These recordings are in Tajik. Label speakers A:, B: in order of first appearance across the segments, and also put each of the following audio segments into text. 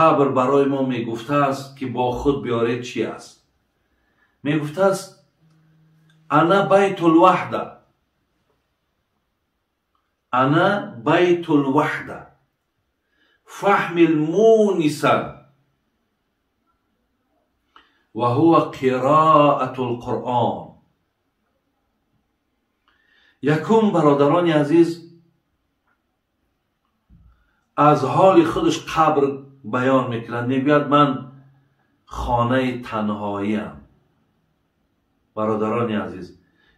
A: Қабр барои мо мегуфтааст, ки бо худ биёред чӣ аст? Мегуфтааст: ана байтул ваҳда, ана байтул ваҳда фаҳмил мунисан ва ҳува қироатул Қуръон. Якум, бародарони азиз, аз ҳоли худаш қабр баён мекунад. Мегӯяд: ман хонаи танҳоиам. Бародарони азиз,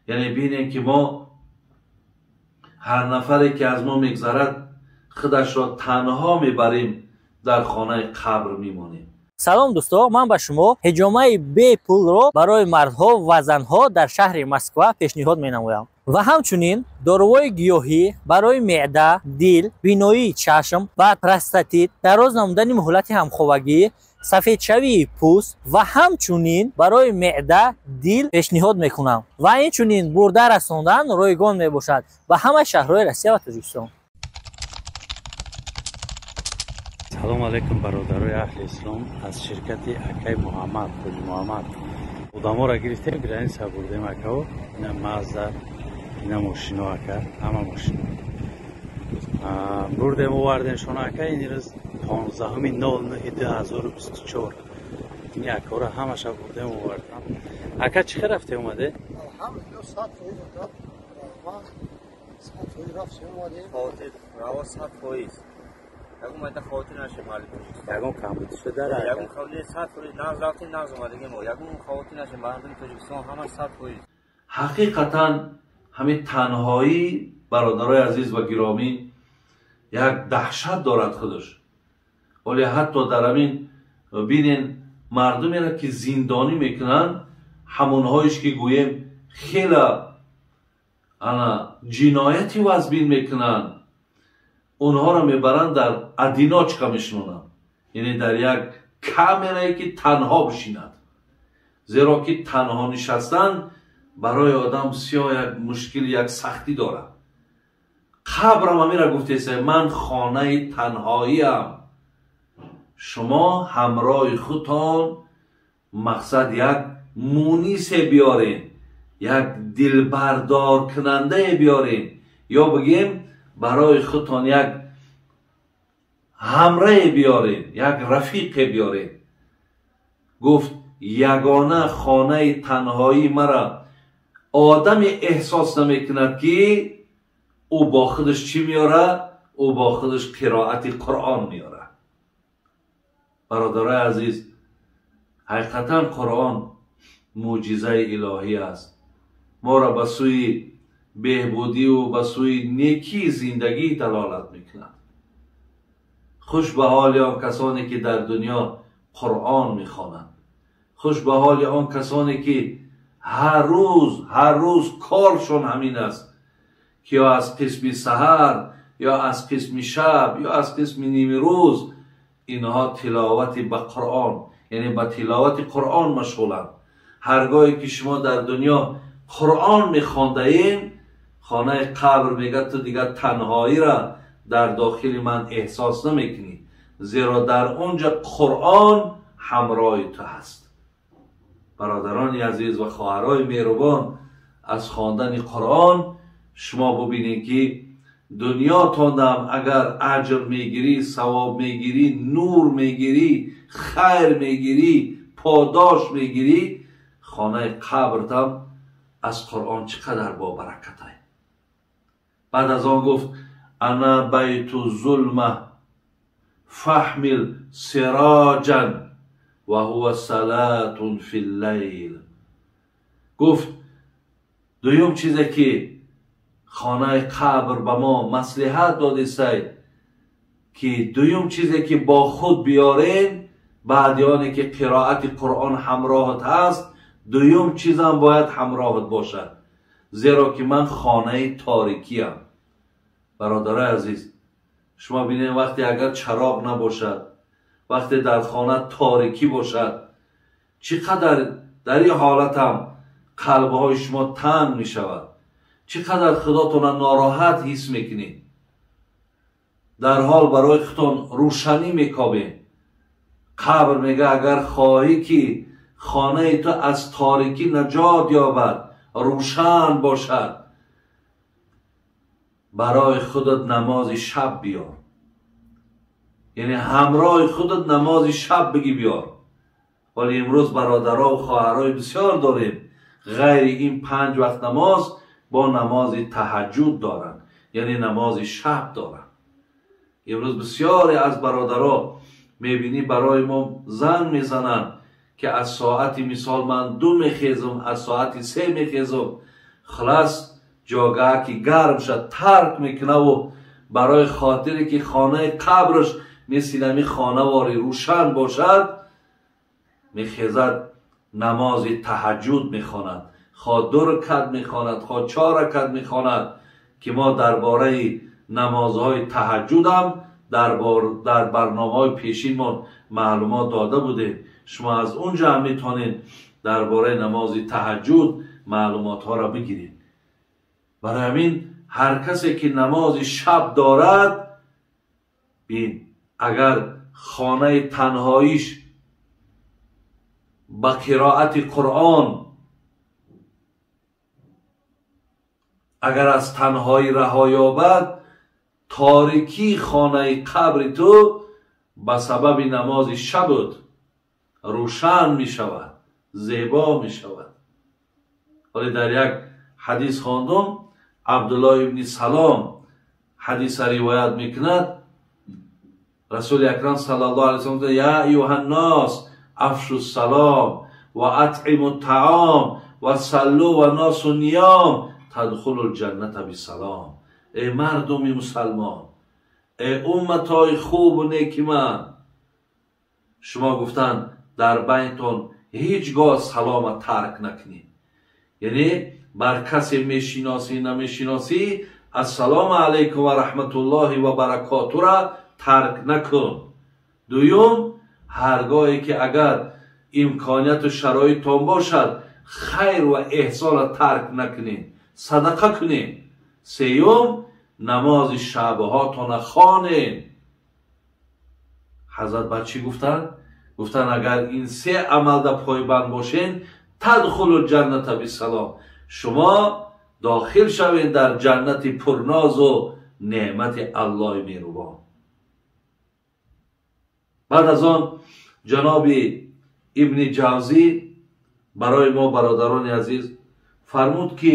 A: яъне бинем, ки мо ҳар нафаре ки аз мо мегзарад, худашро танҳо мебарем, дар хонаи қабр мемонем.
B: Салом, дӯсто, ман ба шумо ҳиҷомаи бепулро барои мардҳо ва занҳо дар шаҳри Москва пешниҳод менамоям ва ҳамчунин доруҳои гиёҳӣ барои меъда, дил, биноии чашм ва простатит, дароз намудани муҳлати ҳамховагӣ, сафедшавии пӯст ва ҳамчунин барои меъда, дил пешниҳод мекунам ва инчунин бурда расондан ройгон мебошад ба ҳамаи шаҳрҳои Россия ва Тоҷикистон.
C: Салом алейкум, бародарои аҳли ислом. Аз ширкати акай Муҳаммад, Ҳоҷи Муҳаммад, одаморо гирифтем, граница бурдем, акао. Ина Мазда, ина мошино, ака, ҳама мошино бурдем, овардем шона, ака. Ин рӯз 15-09-2024 ини акаора ҳамаша бурдем, овардам. Ака, чӣ хел рафте омаде?
D: Раво 100%. Ягон майда хавотир нашем, мардуми Тоҷикистон.
C: Ягон камбудӣ шуда?
D: Ягон камбудӣ, 100% нағз рафтем, нағз омадагем мо. Ягон хавотир нашем, мардуми Тоҷикистон ҳамаш 100%.
A: Ҳақиқатан ҳамин танҳоӣ, бародарои азиз ва гиромӣ, як даҳшат дорад худаш. Вале ҳатто дар ҳамин бинен, мардумеро ки зиндонӣ мекунанд, ҳамонҳоеш ки гӯем хела ана ҷинояти вазбин мекунанд, онҳоро мебаранд, дар одиночка мешинонанд, яъне дар як камерае ки танҳо бишинад, зеро ки танҳо нишастан барои одам бисёр як мушкил, як сахтӣ дорад. Қабрам ҳамира гуфтеса: ман хонаи танҳоиам, шумо ҳамроҳи худтон мақсад як мунисе биёрен, як дилбардоркунандае биёрен, ё бигем барои худтон як ҳамрае биёрен, як рафиқе биёрен. Гуфт: ягона хонаи танҳоӣ мара одаме эҳсос намекунад, ки ӯ бо худаш чӣ меёрад? Ӯ бо худаш қироати Қуръон меёрад. Бародарои азиз, ҳақиқатан Қуръон мӯъҷизаи илоҳӣ аст, моро ба сӯи беҳбудиву ба сӯи некии зиндагӣ далолат мекунад. Хуш ба ҳоли он касоне ки дар дунё Қуръон мехонанд, хуш ба ҳоли он касоне ки ҳар рӯз, ҳар рӯз коршон ҳамин аст, ки ё аз қисми саҳар, ё аз қисми шаб, ё аз қисми нимирӯз инҳо тиловати ба Қуръон, яъне ба тиловати Қуръон машғуланд. Ҳаргоҳе ки шумо дар дунё Қуръон мехондаен, хонаи қабр мегӯяд: ту дигар танҳоиро дар дохили ман эҳсос намекунӣ, зеро дар он ҷо Қуръон ҳамроҳи ту ҳаст. Бародарони азиз ва хоҳарои меҳрубон, аз хондани Қуръон шумо бубинед, ки дунётонам агар аҷр мегирӣ, савоб мегирӣ, нур мегирӣ, хайр мегирӣ, подош мегирӣ, хонаи қабртам аз Қуръон чӣ қадар бобаракатай. Баъд аз он гуфт: ана байту зулма фаҳмил сироҷан ва ҳува салатун фи ллайл. Гуфт: дуюм чизе ки хонаи қабр ба мо маслиҳат додисай, ки дуюм чизе ки бо худ биёрен, баъди оне ки қироати Қуръон ҳамроҳат ҳаст, дуюм чизам бояд ҳамроҳат бошад, зеро ки ман хонаи торикиям. Бародарои азиз, шумо бинед, вақте агар чароғ набошад, вақте дар хона торикӣ бошад, чӣ қадар дар ин ҳолатам қалбҳои шумо танг мешавад, чӣ қадар худотонро нороҳат ҳис мекунед, дар ҳол барои худтон рӯшанӣ мекобед. Қабр мега агар хоҳӣ ки хонаи ту аз торикӣ наҷот ёбад, рӯшан бошад, барои худат намози шаб биёр. Яъне ҳамроҳи худат намози шаб бигӣ биёр. Вале имрӯз бародаро ва хоҳарои бисёр дорем, ғайри ин 5 вақт намоз бо намози таҳаҷҷуд доранд, яъне намози шаб доранд. Имрӯз бисёре аз бародаро мебинӣ барои мо занг мезананд ки аз соати мисол ман 2 мехезам, аз соати 3 мехезам, хулас ҷогаҳ ки гарм шад тарк мекунаву барои хотире ки хонаи қабраш мисли ҳамин хонавори рӯшан бошад, мехезад намози таҳаҷҷуд мехонад, хоҳ 2 ракат мехонад, хоҳ 4 ракат мехонад, ки мо дар бораи намозҳои таҳаҷҷудам дар барномаҳои пешинмон маълумот дода будем. Шумо аз унҷа ҳам метавонед дар бораи намози таҳаҷҷуд маълумотҳоро бигиред. Барои ҳамин ҳар касе ки намози шаб дорад, бин агар хонаи танҳоиш ба қироати Қуръон, агар аз танҳоӣ раҳо ёбад, торикии хонаи қабри ту ба сабаби намози шабут рӯшан мешавад, зебо мешавад. Вале дар як ҳадис хондум, Абдуллоҳ ибни Салом ҳадиса ривоят мекунад. Расули Акрам саллаллоҳу алайҳи васаллам гуфт: я айюҳаннос афшу салом ва атъиму таом ва саллу ва носу ниём тадхулул ҷанната бисалом. Эй мардуми мусалмон, эй умматҳои хубу неки ман, шумо гуфтанд дар байнтон ҳеҷ гоҳ салома тарк накунед. Яъне бар касе мешиносӣ намешиносӣ, ассалому алайкум ва раҳматуллоҳи ва баракотура тарк накун. Дуюм, ҳаргоҳе ки агар имконияту шароиттон бошад, хайр ва эҳсонро тарк накунед, садақа кунед. Сеюм, намози шабҳотона хонед. Ҳазрат ба чӣ гуфтанд? Гуфтанд агар ин се амалда пойбанд бошед, тадхулу ҷанната бисалом, шумо дохил шавед дар ҷаннати пурнозу неъмати Аллоҳи меҳрубон. Баъд аз он ҷаноби Ибни Ҷавзӣ барои мо бародарони азиз фармуд ки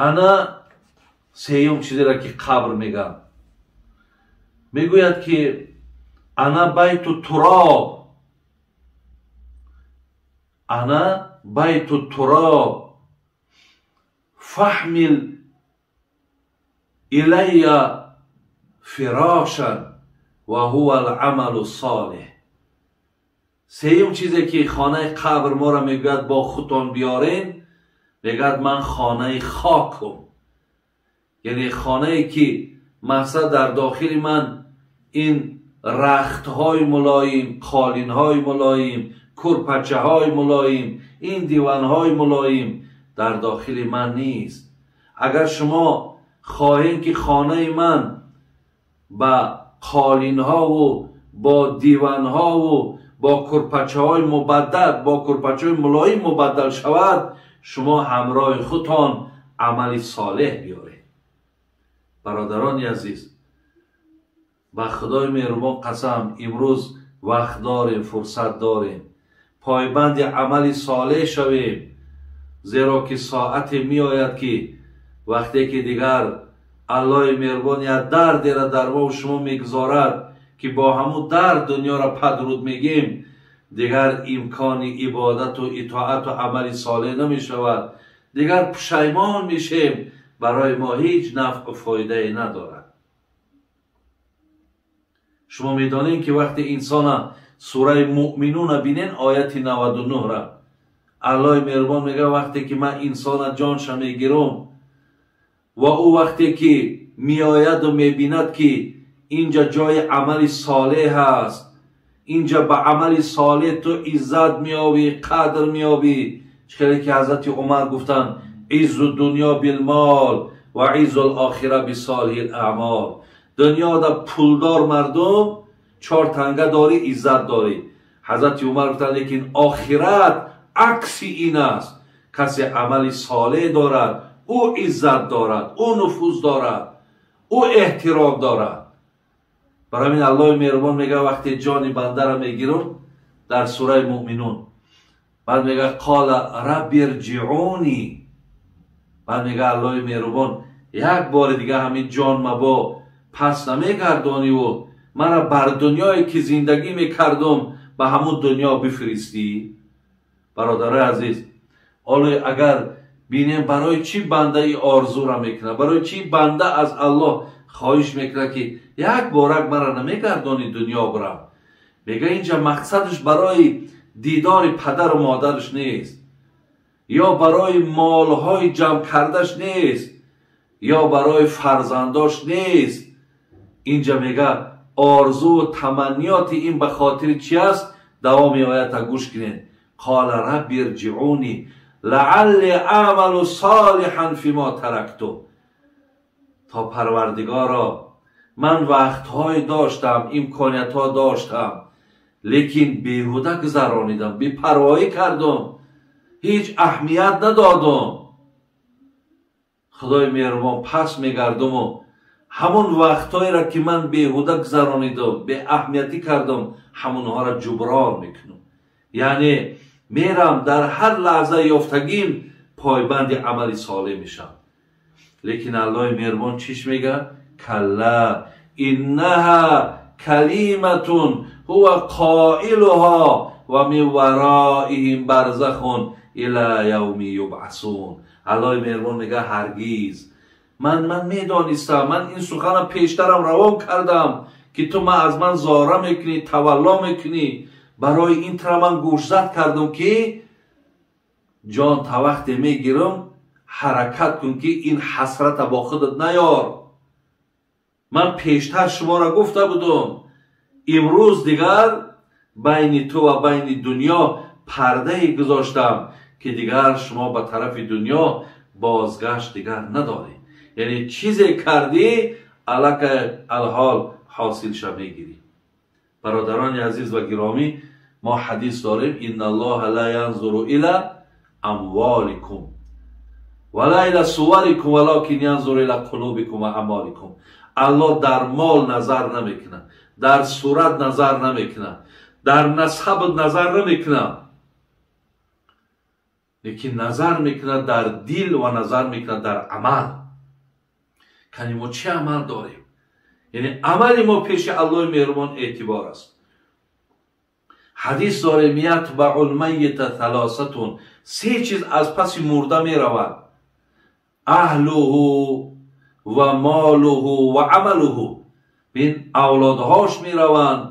A: ана сеюм чизеро ки қабр мегӯяд, мегӯяд ки ана байту туроб, ана байту туроб фаҳмил илайя фирошан ва ҳува ал-амалу солеҳ. Сеюм чизе ки хонаи қабр моро мегӯяд бо худтон биёрен, мегӯяд ман хонаи хокум. Яъне хонае ки мақсад дар дохили ман ин рахтҳои мулоим, қолинҳои мулоим, курпачаҳои мулоим, ин диванҳои мулоим дар дохили ман нест. Агар шумо хоҳед ки хонаи ман ба қолинҳову бо диванҳову бо курпачаҳои мубаддал, бо курпачаҳои мулоим мубаддал шавад, шумо ҳамроҳи худтон амали солеҳ биёред. Бародарони азиз, ба Худои меҳрубон қасам, имрӯз вақт дорем, фурсат дорем, пойбанди амали солеҳ шавем, зеро ки соате меояд ки вақте ки дигар Аллоҳи меҳрубон як дардеро дар мо шумо мегузорад ки бо ҳамун дард дунёро падруд мегем, дигар имкони ибодату итоату амали солеҳ намешавад, дигар пушаймон мешем, барои мо ҳеҷ нафъу фоидае надорад. Шумо медонед ки вақте инсона сураи Муъминуна бинен, ояти 99-ра, Аллоҳи меҳрубон мегӯяд вақте ки ман инсона ҷонша мегирам ва ӯ вақте ки меояду мебинад ки инҷа ҷои амали солеҳ аст, инҷа ба амали солеҳ ту иззат меёбӣ, қадр меёбӣ. Хеле ки ҳазрати Умар гуфтанд иззу дунё билмол ва иззу лохира бисолиҳи аъмол. Дунёда пулдор мардум 4 танга дорӣ, иззат дорӣ. Ҳазрати Умар гуфтанд, лекин охират акси ин аст. Касе амали солеҳ дорад, ӯ иззат дорад, ӯ нуфуз дорад, ӯ эҳтиром дорад. Барои ҳамин Аллоҳи меҳрубон мегӯяд, вақте ҷони бандаро мегирам дар сураи Муъминун, баъд мегӯяд қола рабби ирҷиъуни. Баъд мегӯяд Аллоҳи меҳрубон, як бори дига ҳамин ҷон мабо пас намегардониву мара бар дунёе ки зиндагӣ мекардум ба ҳамун дунё бифиристӣ. Бародарои азиз, ҳоло агар бинем барои чӣ банда ин орзура мекунад, барои чӣ банда аз Аллоҳ хоҳиш мекунад ки як борак мара намегардони дунё бирам, мегӯяд инҷа мақсадаш барои дидори падару модараш нест, ё барои молҳои ҷамъ кардаш нест, ё барои фарзандош нест. Инҷа мегӯяд орзу таманниёти ин ба хотири чи аст? Давоми оята гӯш кунед. Қола рабби ирҷиъуни лаалли аъмалу солиҳан фима таракту. То Парвардигоро, ман вақтҳое доштам, имкониятҳо доштам, лекин беҳуда гузаронидам, бепарвоӣ кардам, ҳеҷ аҳамият надодам. Худои меҳрубон, пас мегардуму ҳамон вақтҳоеро ки ман беҳуда гузаронидам, беаҳамиятӣ кардам, ҳамонҳоро ҷуброн мекунам. Яъне мерам дар ҳар лаҳза ёфтагим пойбанди амали солеҳ мешам. Лекин Аллоҳи меҳрубон чиш мегӯяд? Калла иннаҳа калиматун ҳува қоилуҳа ва мин вароиҳим барзахун ила явми юбъасун. Аллоҳи меҳрубон мегӯяд ҳаргиз. Ман медонистам, ман ин суханро пештарам равон кардам ки ту аз ман зора мекунӣ, тавалло мекунӣ. Барои ин тра ман гӯшзад кардам ки ҷон та вақте мегирам ҳаракат кун ки ин ҳасрата бо худат наёр. Ман пештар шуморо гуфта будам, имрӯз дигар байни ту ва байни дунё пардае гузоштам ки дигар шумо ба тарафи дунё бозгашт дигар надоред. Яъне чизе кардӣ, аллакай алҳол ҳосилша мегирӣ. Бародарони азиз ва гиромӣ, мо ҳадис дорем: инналлоҳа ла янзуру ила амволикум ва ла ила суварикум валокин янзуру ила қулубикум ва аъмоликум. Аллоҳ дар мол назар намекунад, дар сурат назар намекунад, дар насаб назар намекунад, лекин назар мекунад дар дил ва назар мекунад дар амал. Кани мо чӣ амал дорем? Яъне амали мо пеши Аллоҳи меҳрубон эътибор аст. Ҳадис дорем: ятбаъу лмайита талосатун. Се чиз аз паси мурда меравад: аҳлуҳу ва молуҳу ва амалуҳу. Бин, авлодҳош мераванд,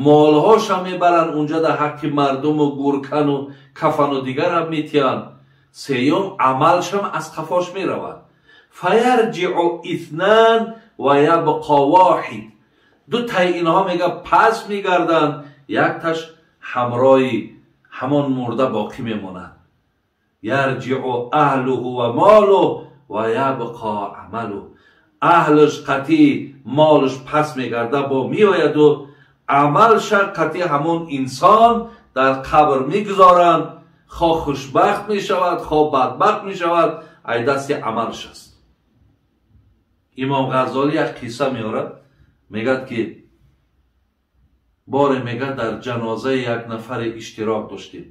A: молҳошам мебаранд, унҷа дар ҳаққи мардуму гуркану кафану дигарам метиҳанд. Сеюм, амалшам аз қафош меравад. Фаярҷиъу итнан ва ябқо воҳид. Ду таи инҳо мега пас мегарданд, якташ ҳамроҳи ҳамон мурда боқӣ мемонад. Ярҷиъу аҳлуҳу ва молуҳ ва ябқо амалуҳ. Аҳлаш қатъи молаш пас мегарда бо меояду амалша қатъи ҳамон инсон дар қабр мегузоранд. Хо хушбахт мешавад, хо бадбахт мешавад, ай дасти амалш аст. Имом Ғаззолӣ як қисса меорад, мегӯяд ки боре мегӯяд дар ҷанозаи як нафаре иштирок доштем.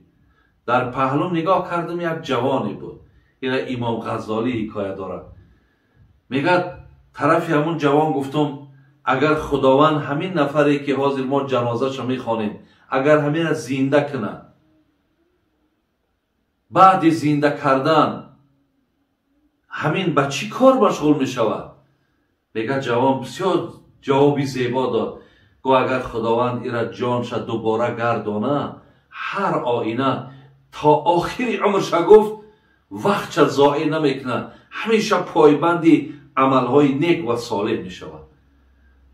A: Дар паҳлум нигоҳ кардам, як ҷавоне буд. Ина Имом Ғаззолӣ ҳикоя дорад. Мегӯяд тарафи ҳамун ҷавон гуфтум, агар Худованд ҳамин нафаре ки ҳозир мо ҷанозаашро мехонем, агар ҳаминро зинда кунад, баъди зинда кардан ҳамин ба чӣ кор машғул мешавад? Мегӯяд ҷавон бисёр ҷавоби зебо дод. Гӯ агар Худованд ира ҷонша дубора гардона, ҳар оина то охири умрша гуфт вақтша зоир намекунад, ҳамеша пойбанди амалҳои нек ва солеҳ мешавад.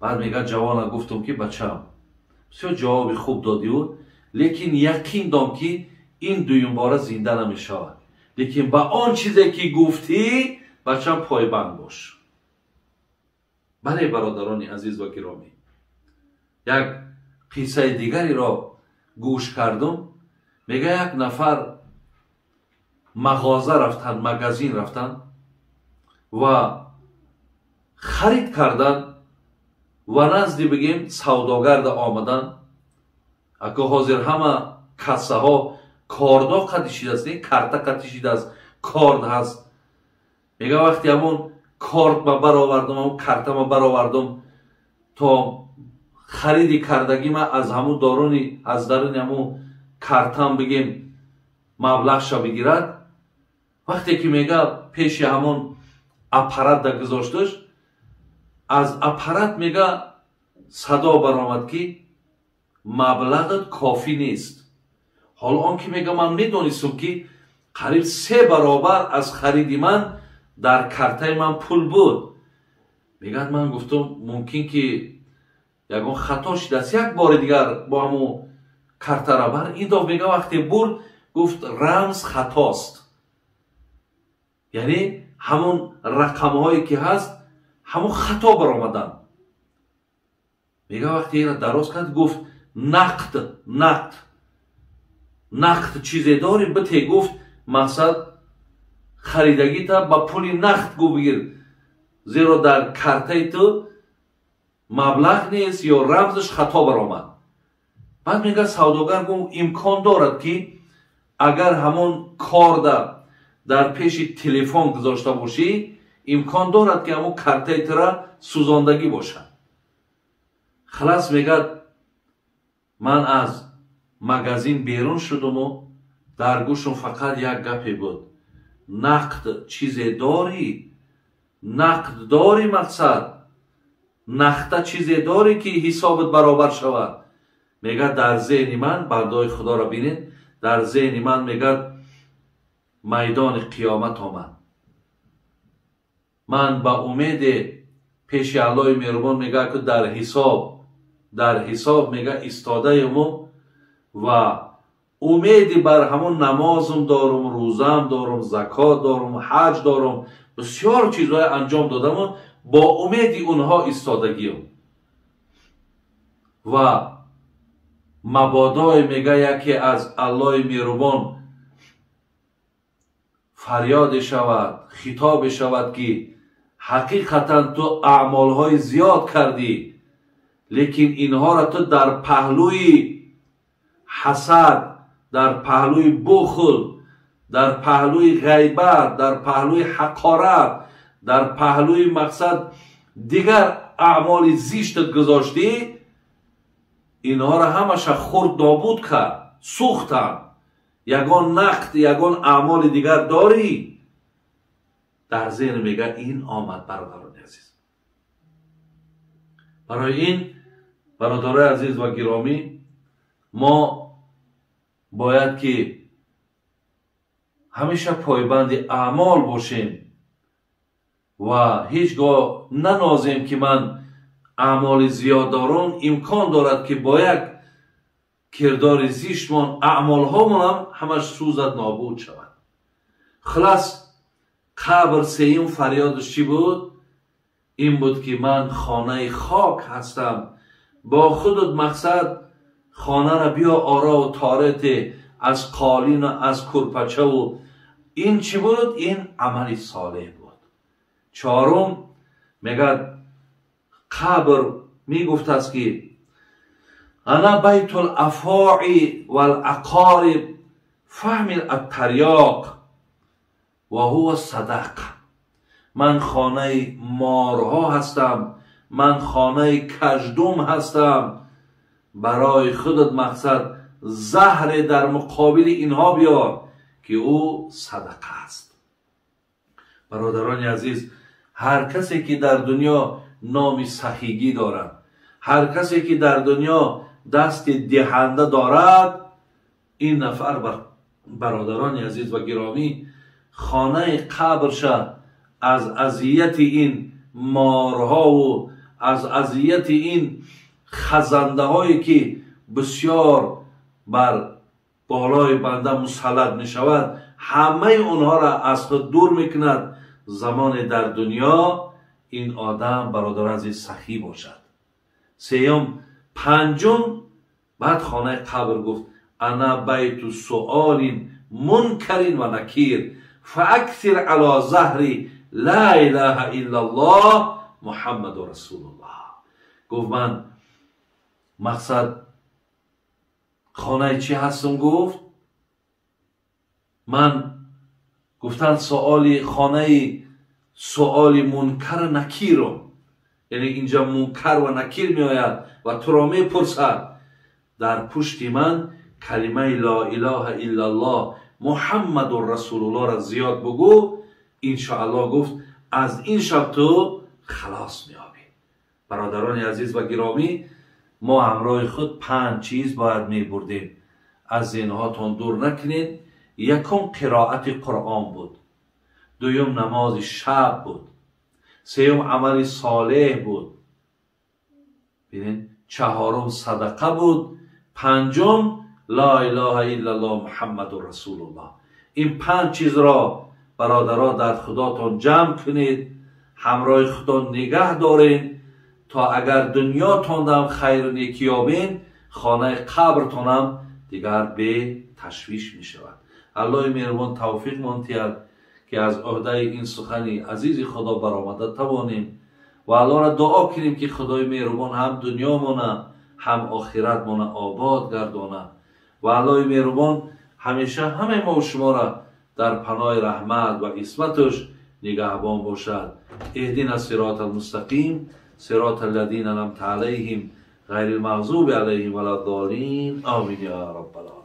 A: Баъд мегӯяд ҷавона гуфтум ки бачам, бисёр ҷавоби хуб додиу, лекин яқин дом ки ин дуюмбора зинда намешавад, лекин ба он чизе ки гуфтӣ бачам пойбанд бош. Бале, бародарони азиз ва гиромӣ, Як қиссаи дигареро гӯш кардум. Мега, як нафар мағоза рафтанд, магазин рафтанд ва харид карданд ва назди, бигем, савдогарда омаданд. Ако ҳозир ҳама кассаҳо кордо қатӣ шидааст, не, карта қатӣ шидааст, корд ҳаст. Мега, вақте ҳамон корд ма баровардум, ҳамон карта ма баровардум, то хариди кардагима аз ҳамун дорони, аз даруни ҳамун картам, бигем, маблағша бигирад. Вақте ки, мега, пеши ҳамон аппарат да гузошташ, аз аппарат, мега, садо баромад, ки маблағат кофӣ нест. Ҳоло он ки, мега, ман медонистам, ки қариб 3 баробар аз хариди ман дар картаи ман пул буд. Мегӯяд, ман гуфтам, мумкин ки ягон хато шидааст, як бори дигар бо ҳамун картара бар ин доф. Мега, вақте бурд, гуфт, рамз хатост, яъне ҳамон рақамҳое ки ҳаст, ҳамон хато баромаданд. Мега, вақте ина дароз кард, гуфт, нақд чизе дорӣ, бите. Гуфт, мақсад, харидагита ба пули нақд гу бигир, зеро дар картаи ту маблағ нест ё рамзаш хато баромад. Баъд, мега, савдогар гуфт, имкон дорад, ки агар ҳамон корда дар пеши телефон гузошта бошӣ, имкон дорад, ки ҳамон картаи тура сӯзондагӣ бошад. Халас, мегӯяд, ман аз магазин берун шудуму дар гӯшум фақат як гапе буд: нақд чизе дорӣ, нақд дорӣ, мақсад, нақда чизе дорӣ, ки ҳисобат баробар шавад. Мегӯяд, дар зеҳни ман, бандои худоро бинед, дар зеҳни ман, мегӯяд, майдони қиёмат омад. Ман ба умеде пеши Аллоҳи меҳрубон, мегӯяд, ки дар ҳисоб, мега, истодаему ва умеди бар ҳамон намозум дорум, рӯзаам дорум, закот дорум, ҳаҷ дорум, бисёр чизҳое анҷом додаму бо умеди онҳо истодагиам. Ва мабодое, мега, яке аз Аллоҳи меҳрубон фарёде шавад, хитобе шавад, ки ҳақиқатан ту аъмолҳои зиёд кардӣ, лекин инҳоро ту дар паҳлӯи ҳасад, дар паҳлӯи бухл, дар паҳлӯи ғайбат, дар паҳлӯи ҳақорат, дар паҳлӯи, мақсад, дигар аъмоли зиштат гузоштӣ, инҳоро ҳамаша хурд нобуд кард, сӯхтанд. Ягон нақд, ягон аъмоли дигар дорӣ? Дар зеҳн, мега, ин омад. Бародарони азиз, барои ин, бародарои азиз ва гиромӣ, мо бояд ки ҳамеша пойбанди аъмол бошем ва ҳеҷ гоҳ нанозем, ки ман аъмоли зиёд дорум. Имкон дорад, ки бо як кирдори зиштмон аъмолҳомонам ҳамаш сӯзад, нобуд шавад. Хулас, қабр сеюм фарёдаш чӣ буд? Ин буд, ки ман хонаи хок ҳастам, бо худут, мақсад, хонара биё орову торете аз қолину аз курпачаву. Ин чӣ буд? Ин амали солеҳ буд. Чорум, мегӯяд, қабр мегуфтааст, ки أنا بيت الأفاعي والعقارب فاحمل الترياق وهو الصدقة. Ман хонаи морҳо ҳастам, ман хонаи каждум ҳастам, барои худат, мақсад, заҳре дар муқобили инҳо биёр, ки ӯ садақа аст. Бародарони азиз, ҳар касе ки дар дунё номи сахигӣ дорад, ҳар касе ки дар дунё дасти диҳанда дорад, ин нафар, бародарони азиз ва гиромӣ, хонаи қабрша аз азияти ин морҳову аз азияти ин хазандаҳое, ки бисёр бар болои банда мусаллат мешавад, ҳамаи онҳоро аз худ дур мекунад, замоне дар дунё ин одам, бародари азиз, сахӣ бошад. Сеюм, Панҷум баъд хонаи қабр гуфт ана байту суолин мункарин ва накир фааксир ала заҳри ла илаҳа иллаллоҳ муҳаммаду расулуллоҳ. Гуфт ман мақсад хонаи чӣ ҳастам? Гуфт ман гуфтан суоли хонаи суоли мункар накирум, яъне инҷа мункар ва накир меояд ва туро мепурсад. Дар пушти ман калимаи ла илаҳа иллаллоҳ муҳаммадун расулуллоҳро зиёд бугӯ, иншоаллоҳ гуфт аз ин шаб ту халос меёбӣ. Бародарони азиз ва гиромӣ, мо ҳамроҳи худ панҷ чиз бояд мебурдем, аз зеҳнҳотон дур накунед. Якум қироати Қуръон буд, дуюм намози шаб буд, сеюм амали солеҳ буд, бинед, чаҳорум садақа буд, панҷум ла илаҳа иллаллоҳ муҳаммадун расулуллоҳ. Ин панҷ чизро бародаро дар худотон ҷамъ кунед, ҳамроҳи худо нигаҳ доред, то агар дунётондам хайру некӣ ёбед, хонаи қабртонам дигар беташвиш мешавад. Аллоҳи меҳрубон тавфиқ монтиҳад ки аз ӯҳдаи ин сухани азизи Худо баромада тавонем ва Аллоҳро дуо кунем ки Худои меҳрубон ҳам дунёмона ҳам охиратмона обод гардона ва Аллоҳи меҳрубон ҳамеша ҳамаи мо шуморо дар паноҳи раҳмат ва исматаш нигаҳбон бошад. Иҳдина сирота алмустақим сирота аллазина анъамта алайҳим ғайрил мағзуби алайҳим валаззолин. Амин я раббал.